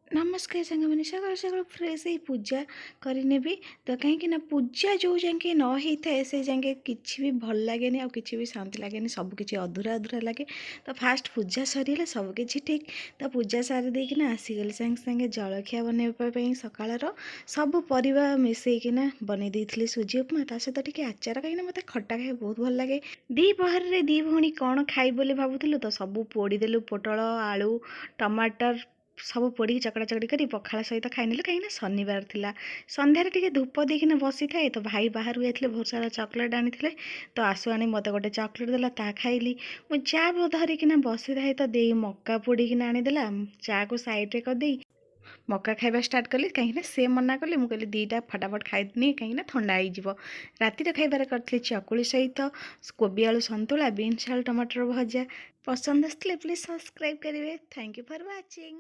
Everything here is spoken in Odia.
ନମସ୍କାର ସାଙ୍ଗମାନେ। ସକାଳୁ ସକାଳୁ ଫ୍ରେଶ୍ ହେଇ ପୂଜା କରିନେବି ତ, କାହିଁକି ନା ପୂଜା ଯେଉଁ ଯାକେ ନ ହେଇଥାଏ, ସେ ଯାକେ କିଛି ବି ଭଲ ଲାଗେନି ଆଉ କିଛି ବି ଶାନ୍ତି ଲାଗେନି। ସବୁ କିଛି ଅଧୁରା ଅଧୁରା ଲାଗେ। ତ ଫାଷ୍ଟ ପୂଜା ସରିଗଲେ ସବୁ କିଛି ଠିକ୍। ତ ପୂଜା ସାରି ଦେଇକିନା ଆସିଗଲି ସାଙ୍ଗେ ସାଙ୍ଗେ ଜଳଖିଆ ବନେଇବା ପାଇଁ। ସକାଳର ସବୁ ପରିବା ମିଶେଇକିନା ବନେଇ ଦେଇଥିଲି ସୁଜି ଉପମା, ତା ସହିତ ଟିକେ ଆଚାର, କାହିଁକିନା ମୋତେ ଖଟା ଖାଇବାକୁ ବହୁତ ଭଲ ଲାଗେ। ଦ୍ୱିପହରରେ ଦୁଇ ଭଉଣୀ କ'ଣ ଖାଇବୁ ବୋଲି ଭାବୁଥିଲୁ, ତ ସବୁ ପୋଡ଼ିଦେଲୁ। ପୋଟଳ, ଆଳୁ, ଟମାଟର ସବୁ ପୋଡ଼ିକି ଚକଟା ଚକଟି କରି ପଖାଳ ସହିତ ଖାଇନେଲୁ, କାହିଁକିନା ଶନିବାର ଥିଲା। ସନ୍ଧ୍ୟାରେ ଟିକେ ଧୂପ ଦେଇକିନା ବସିଥାଏ ତ ଭାଇ ବାହାରକୁ ଯାଇଥିଲେ, ବହୁତ ସାରା ଚକୋଲେଟ୍ ଆଣିଥିଲେ। ତ ଆସୁ ଆଣି ମୋତେ ଗୋଟେ ଚକୋଲେଟ୍ ଦେଲା, ତାହା ଖାଇଲି। ମୁଁ ଚା ଧରିକିନା ବସିଥାଏ ତ ଦେଇ ମକା ପୋଡ଼ିକିନା ଆଣିଦେଲା। ଚାକୁ ସାଇଡ଼୍ରେ କରିଦେଇ ମକା ଖାଇବା ଷ୍ଟାର୍ଟ କଲି, କାହିଁକିନା ସେ ମନା କଲେ। ମୁଁ କହିଲି, ଦୁଇଟା ଫଟାଫଟ ଖାଇଦିନି, କାହିଁକିନା ଥଣ୍ଡା ହେଇଯିବ। ରାତିରେ ଖାଇବାରେ କରିଥିଲି ଚକୁଳି ସହିତ କୋବି ଆଳୁ ସନ୍ତୁଳା, ବିନ୍ସ ଆଳୁ ଟମାଟର ଭଜା। ପସନ୍ଦ ଆସିଥିଲେ ପ୍ଲିଜ୍ ସବସ୍କ୍ରାଇବ୍ କରିବେ। Thank you for watching.